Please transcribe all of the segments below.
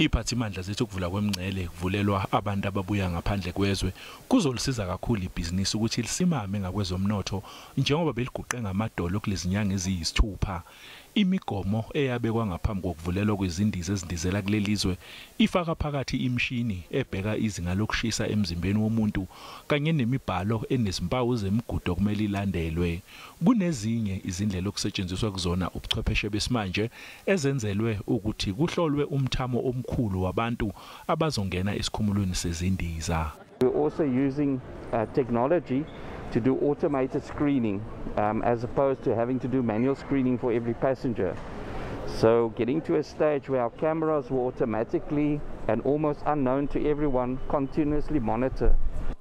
Iziphathimandla zithi ukuvula kwemingcele kuvulelwa abantu ababuya ngaphandle kwezwe kuzolisiza kakhulu ibhizinisi ukuthi lisimame ngakwezomnotho njengoba beliguqe ngamadolo kulezinyanga eziyisithupha. Imigomo eyabekwa ngaphambi kokuvulelwa kwezindiza ezindizela kuleli zwe ifaka phakathi imishini ebheka izinga lokushisa emzimbeni womuntu kanye nemibhalo enezimpawu zemigudu okumele ilandelwe. Kunezinye izindlela okusetshenziswa kuzona ubuchwepheshe besimanje ezenzelwe ukuthi kuhlolwe umthamo omkhulu wabantu abazongena esikhumulweni sezindiza. We're also using technology to do automated screening as opposed to having to do manual screening for every passenger. So getting to a stage where our cameras will automatically and almost unknown to everyone continuously monitor.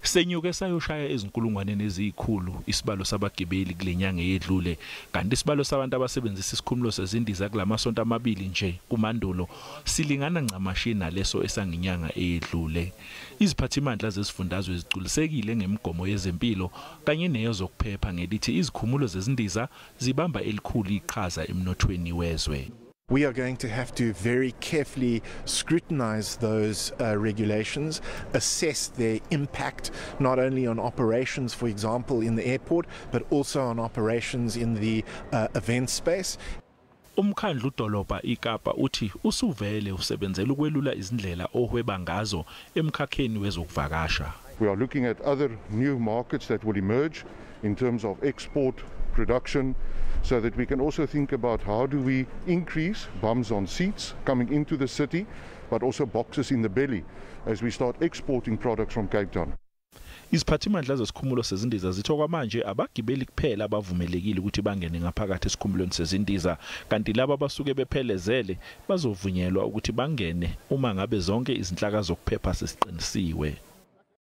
Senyuke sayoshaya ezinkulungwaneni eziyikhulu isibalo sabagibeli kulenyanga eyedlule, kanti isibalo sabantu abasebenzisa isikhumulo sezindiza kulamasonto amabili nje kumandulo silingana ncamashi naleso esanginyanga eyedlule. Iziphathimandla zesifundazwe zigculisekile ngemigomo yezempilo kanye neyozokuphepha ngelithi izikhumulo zezindiza zibamba elikhulu iqhaza emnothweni wezwe. We are going to have to very carefully scrutinize those regulations, assess their impact not only on operations, for example, in the airport, but also on operations in the event space. Umkhandlu dolobha iKapa uthi usuvele usebenzela ukwelula izindlela ohweba ngazo emkhakheni wezokuvakasha. We are looking at other new markets that will emerge in terms of export production, so that we can also think about how do we increase bums on seats coming into the city, but also boxes in the belly as we start exporting products from Cape Town. Iziphathimandla zesikhumulo sezindiza zithi okwamanje abagibeli kuphela abavumelekile ukuthi bangene ngaphakathi esikhumulweni sezindiza, kanti laba abasuke bephelezele bazovunyelwa ukuthi bangene uma ngabe zonke izinhlaka zokuphepha sesiqinisiwe.